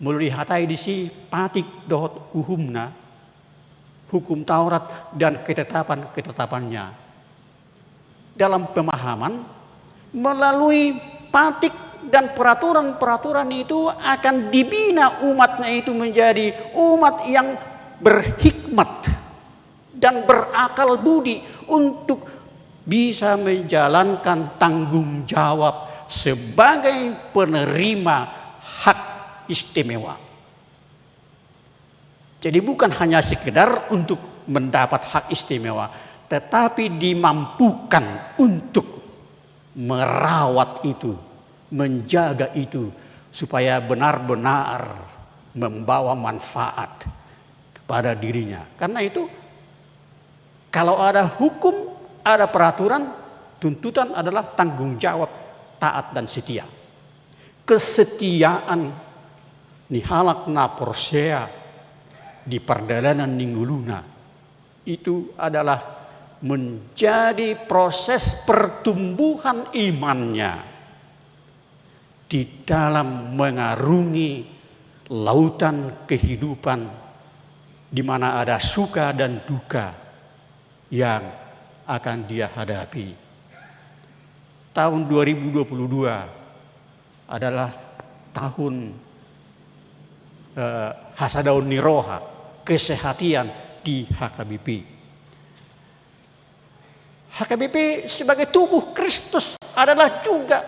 Molo dihatai disi patik dohot uhumna, hukum Taurat dan ketetapan-ketetapannya. Dalam pemahaman, melalui patik dan peraturan-peraturan itu akan dibina umatnya itu menjadi umat yang berhikmat dan berakal budi untuk bisa menjalankan tanggung jawab sebagai penerima hak istimewa. Jadi bukan hanya sekedar untuk mendapat hak istimewa, tetapi dimampukan untuk merawat itu, menjaga itu, supaya benar-benar membawa manfaat kepada dirinya. Karena itu, kalau ada hukum, ada peraturan, tuntutan adalah tanggung jawab, taat dan setia. Kesetiaan ni halak na porsea di pardalanan ni ngoluna itu adalah menjadi proses pertumbuhan imannya di dalam mengarungi lautan kehidupan di mana ada suka dan duka yang akan dia hadapi. Tahun dua ribu dua puluh dua adalah tahun, eh, hasadaon ni roha, kesehatian di H K B P. H K B P sebagai tubuh Kristus adalah juga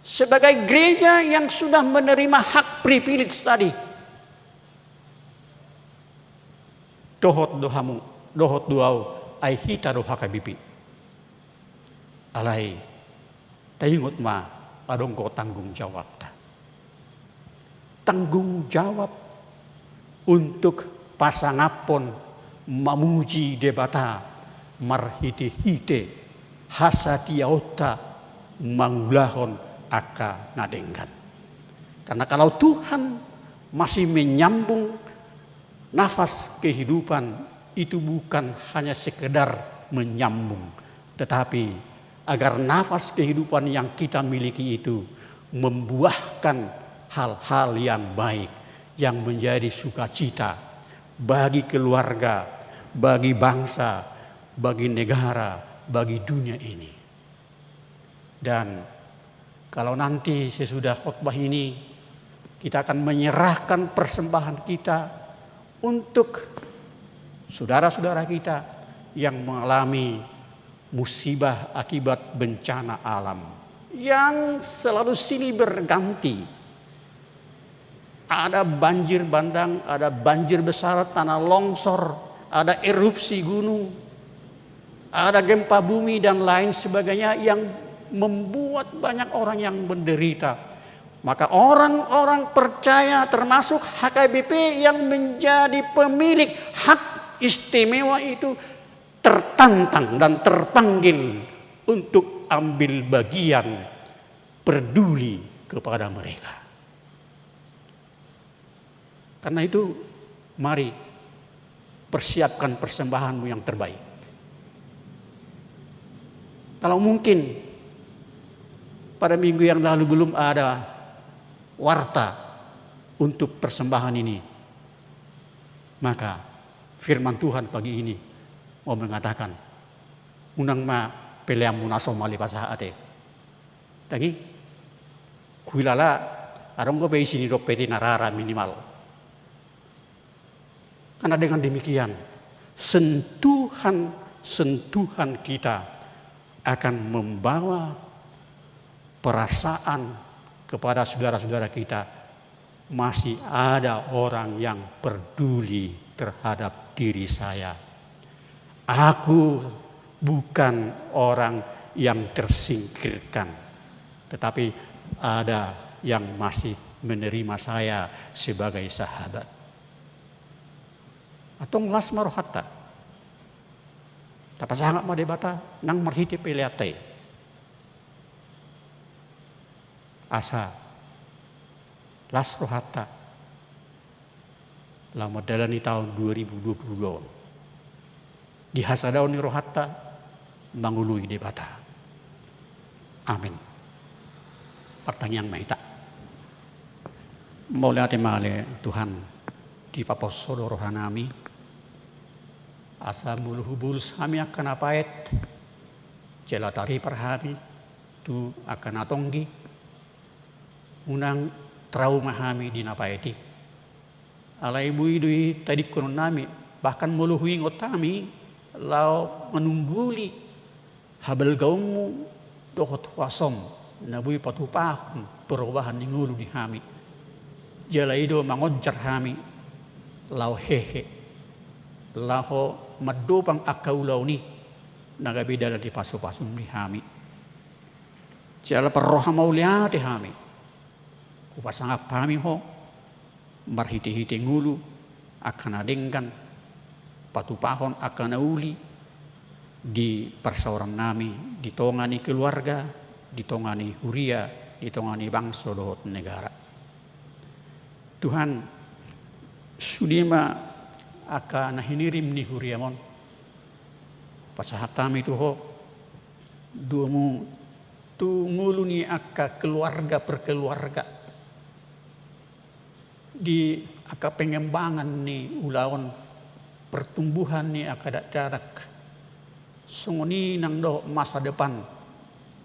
sebagai gereja yang sudah menerima hak privilege tadi. Dohot do hamu, dohot do ahu, ai hita do H K B P. Alai, taingot ma, adong do tanggung jawabta. Tanggung jawab untuk pasangaphon mamuji Debata marhite-hite hasatiaonta mangulahon angka na denggan. Karena kalau Tuhan masih menyambung nafas kehidupan, itu bukan hanya sekedar menyambung, tetapi agar nafas kehidupan yang kita miliki itu membuahkan hal-hal yang baik, yang menjadi sukacita bagi keluarga, bagi bangsa, bagi negara, bagi dunia ini. Dan kalau nanti sesudah khotbah ini, kita akan menyerahkan persembahan kita untuk saudara-saudara kita yang mengalami musibah akibat bencana alam yang selalu silih berganti. Ada banjir bandang, ada banjir besar, tanah longsor, ada erupsi gunung, ada gempa bumi, dan lain sebagainya yang membuat banyak orang yang menderita. Maka orang-orang percaya, termasuk H K B P yang menjadi pemilik hak istimewa itu, tertantang dan terpanggil untuk ambil bagian, peduli kepada mereka. Karena itu, mari persiapkan persembahanmu yang terbaik. Kalau mungkin pada minggu yang lalu belum ada warta untuk persembahan ini, maka firman Tuhan pagi ini mau mengatakan, unang ma peleanmu na somal dipasahat, ate. Dang i, huilala, adong dope isi ni dompet i na rara minimal. Karena dengan demikian, sentuhan-sentuhan kita akan membawa perasaan kepada saudara-saudara kita, masih ada orang yang peduli terhadap diri saya. Aku bukan orang yang tersingkirkan, tetapi ada yang masih menerima saya sebagai sahabat. Antong las ma rohanta. Tapasangap ma Debata nang marhite peleanta i. Asa las rohanta laho mandalani taon dua ribu dua puluh dua on di hasadaon ni rohanta mangoloi Debata. Amin. Martangiang ma hita. Mauliate ma ale Tuhan, dipaposo do rohanami, asa molo hubolus hami angka na paet, jala taripar hami tu angka na tonggi, Unang trauma hami di na paet i. Alai boi do i tadingkonon nami, bahkan molo huingot hami laho manungguli habalgaonmu dohot huasom na boi patupahon perubahan ni ngolu di hami. Jala i do mangonjar hami laho hehe, laho mandopang angka ulaon i na gabe dalan ni pasupasum di hami. Jala parroha mauliate hami. Hupasangap hami ho marhitehite ngolu angka na denggan, patupahon angka na uli di parsaoran nami, di tonga ni keluarga, di tonga ni huria, di tonga ni bangso dohot negara. Tuhan, sude ma angka na hinirim ni huriam on pasahat hami tu Ho, domu tu ngolu ni angka keluarga per keluarga, di angka pengembangan ni ulaon, pertumbuhan ni angka dakdanak, songon i nang dohot masa depan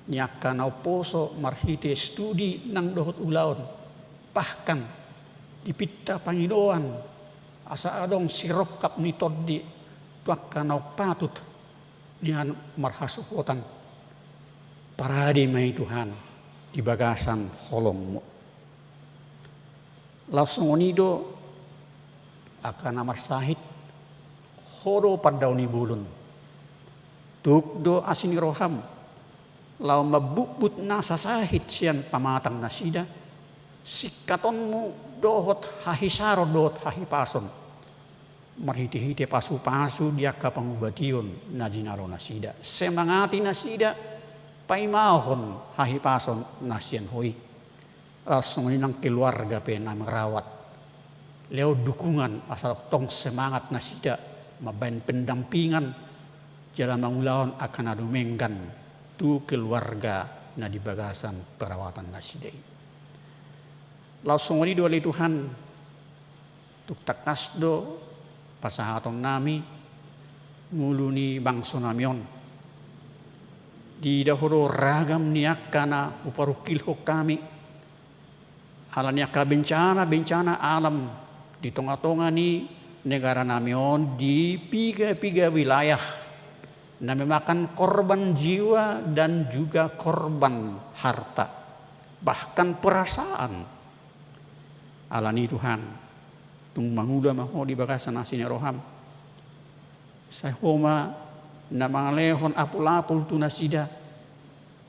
ni angka na umposo marhite studi nang dohot ulaon, bahkan dipinta pangidoan asa adong sirongkap ni tondi tu angka na umpatut nian marhasohotan. Parade ma i Tuhan di bagasan holongmu. Laos songon i do angka na marsahit, Ho do pandaon ni bolon. Tuk do asi ni roham laho mambutbut nasa sahit sian pamatang nasida, singkatonmu dohot hahisaron dohot hahipason, marhitehite pasupasu di angka pangubation na jinalo nasida, semangati nasida paimahon hahipason na sian Ho i. Laos songon i nang keluarga pe na merawat, lehon dukungan asa tong semangat nasida mambahen pendampingan jala mangulahon angka na dumenggan tu keluarga na di bagasan perawatan nasida i. Laos songon i do ale Tuhan, tuk tangkas do pasahaton nami ngolu ni bangso nami on. Diida Ho do ragam ni angka na huparungkilhon hami ala ni angka bencana-bencana alam di tonga-tonga ni negara nami on, di piga-piga wilayah na memakan korban jiwa dan juga korban harta, bahkan perasaan. Ala ni i Tuhan, tung mangula ma Ho di bagasan asi ni roham. Sai Ho ma na mangalehon apul-apul tu nasida,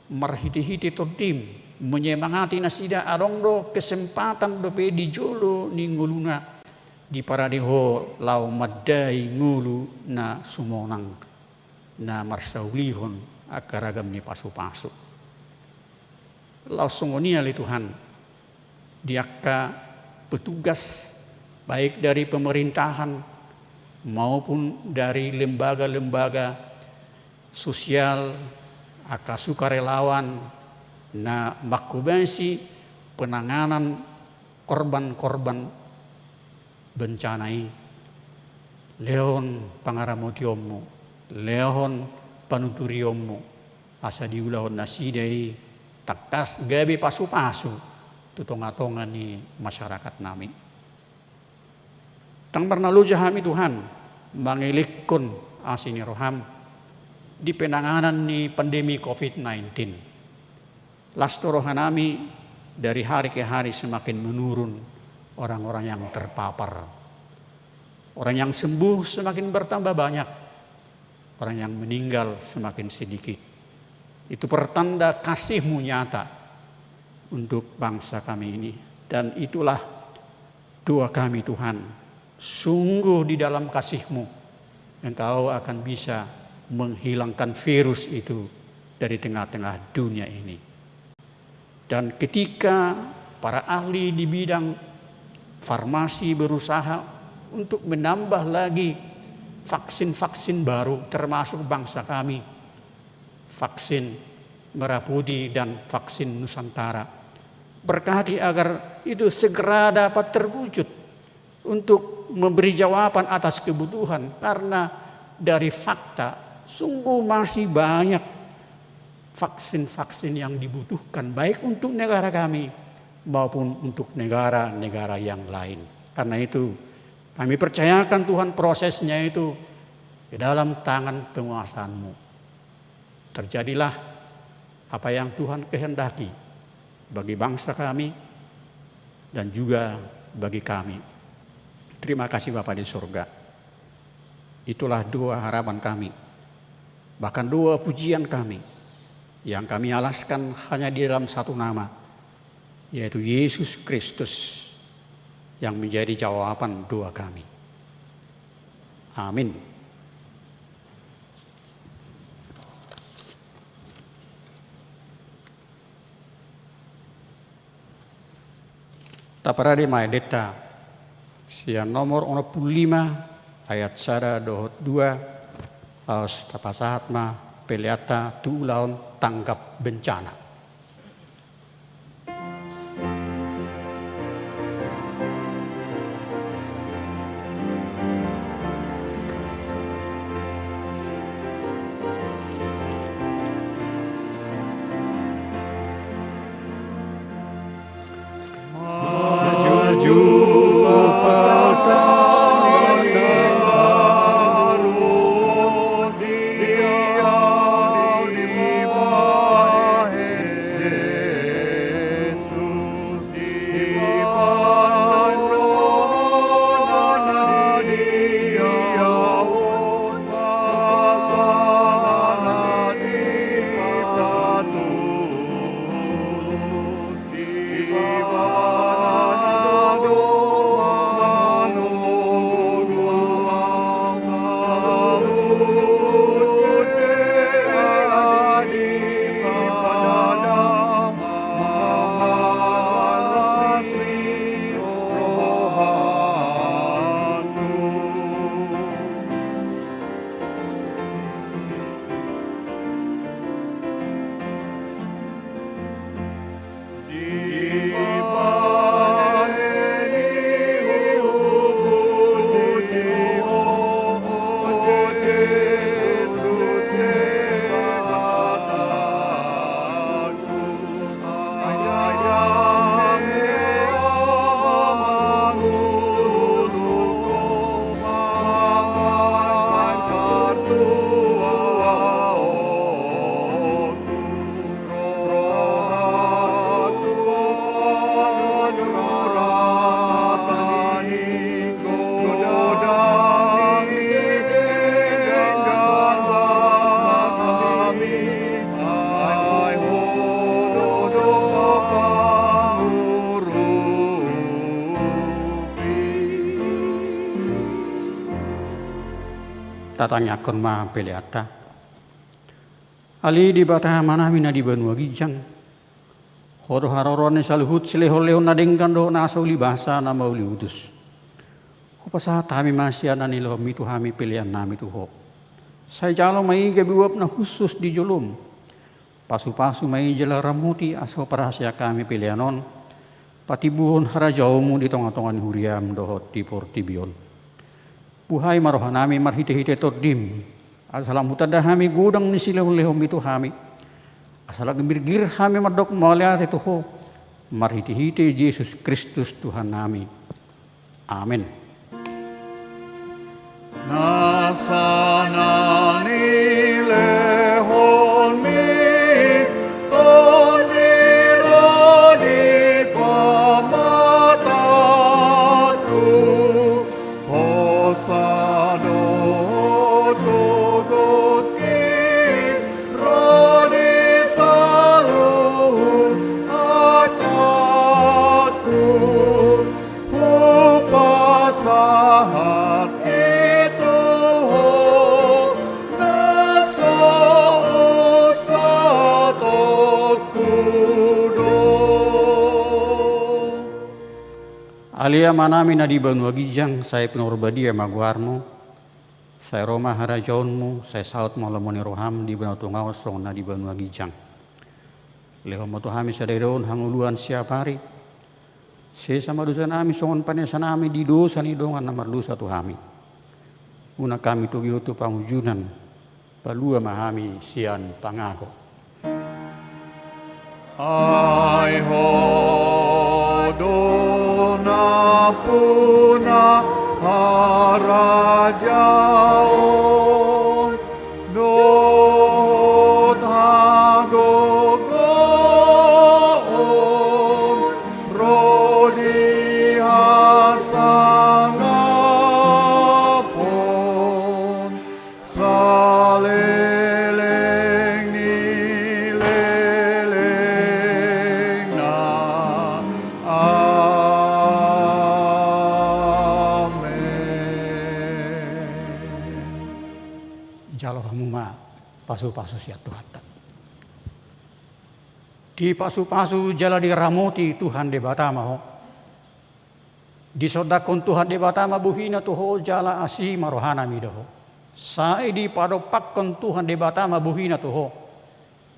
marhitehite tondim, menyemangati nasida, adong do kesempatan dope di jolo ni ngoluna diparade Ho laho mandai ngolu na sumonang, na marsaulihon angka ragam ni pasupasu. Laos songon i ale Tuhan, di angka petugas, baik dari pemerintahan maupun dari lembaga-lembaga sosial, angka sukarelawan na manghobasi penanganan korban-korban bencana i, lehon pangaramotionmu, lehon panuturionmu, asa diulahon nasida i tangkas gabe pasupasu tu tonga-tonga ni masyarakat nami. Ndang marnaloja hami Tuhan mangelekon asi ni roham di penanganan ni pandemi covid nineteen. Las do roha nami, dari hari ke hari semakin menurun orang-orang yang terpapar. Orang yang sembuh semakin bertambah banyak, orang yang meninggal semakin sedikit. Itu pertanda kasih-Mu nyata untuk bangsa kami ini. Dan itulah doa kami, Tuhan, sungguh di dalam kasih-Mu Engkau akan bisa menghilangkan virus itu dari tengah-tengah dunia ini. Dan ketika para ahli di bidang farmasi berusaha untuk menambah lagi vaksin-vaksin baru, termasuk bangsa kami, vaksin Merah Putih dan vaksin Nusantara. Berkati agar itu segera dapat terwujud untuk memberi jawaban atas kebutuhan, karena dari fakta sungguh masih banyak vaksin-vaksin yang dibutuhkan, baik untuk negara kami maupun untuk negara-negara yang lain. Karena itu, kami percayakan, Tuhan, prosesnya itu di dalam tangan penguasaan-Mu. Terjadilah apa yang Tuhan kehendaki bagi bangsa kami dan juga bagi kami. Terima kasih, Bapa di surga. Itulah doa harapan kami, bahkan doa pujian kami, yang kami alaskan hanya di dalam satu nama, yaitu Yesus Kristus, yang menjadi jawaban doa kami. Amin. Taparade ma endenta sian nomor onom pulu lima, ayat sada dohot dua, laos tapasahat ma peleanta tu ulaon tanggap bencana. Tatangiangkon ma peleanta. Ale Debata Amanami na di banua ginjang, Ho do haroroan ni saluhut silehonlehon na denggan dohot na so uli basa na mauli utus. Hupasahat hami ma sian na nilehonmi tu hami peleannami tu Ho. Sai jalo ma i gabe uap na hushus di jolom. Pasupasu ma i jala ramoti asa huparhaseang hami pelean on patimbulhon harajaonmu di tongatonga ni huriam dohot di portibi on. Buhai ma rohanami marhitehite Tondim, asa lam hutanda hami godang ni silehonlehonmi tu hami, asa lam girgir hami mandok mauliate tu Ho, marhitehite Jesus Kristus Tuhannami. Amen. Nasa na nilehonmi Tondim di pamatangku, hosa dohot gogotki ro di saluhut atangku. Hupasahat i tu Ho na so unsatongku do. Ale Amanami na di banua ginjang, sai pinarbadia ma goarmu. Sai ro ma harajaonmu, sai saut ma lomo ni roham di banua tonga on songon na di banua ginjang. Lehon ma tu hami sadari on hangoluan siapari. Sesa ma dosanami songon panesanami di dosa ni dongan na mardosa tu hami. Unang hami togihon tu pangunjunan, palua ma hami sian pangago. Ai Ho Puna harajaon dohot hagogoon ro di hasangapon saleleng ni lelengna. Amen. Jalo hamu ma pasu-pasu sian Tuhanta. Dipasu-pasu jala diramoti Tuhan Debata ma ho. Disondangkon Tuhan Debata ma buhina tu ho jala asi ma rohana mida ho. Sai dipadompakkon Tuhan Debata ma buhina tu ho.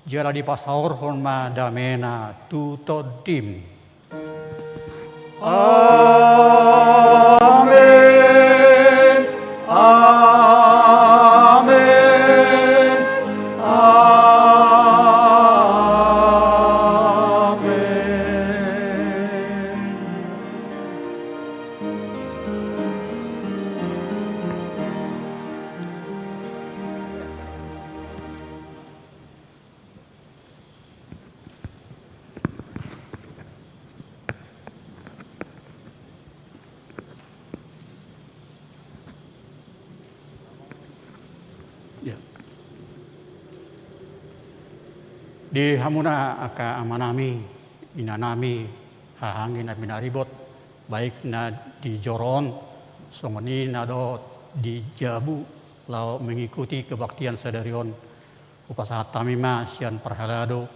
Jala dipasaorhon ma damena tu tondim. Amen. Amen. Amen. Ya. Di hamuna angka amanami, inanami, haha anggi na pinaribot, baik na di joro on, songon i na dohot di jabu, laho mengikuti kebaktian sadari on, hupasahat hami ma sian parhalado,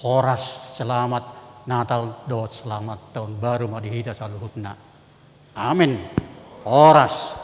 horas, selamat Natal dohot selamat Tahun Baru ma di hita saluhutna. Amen. Horas.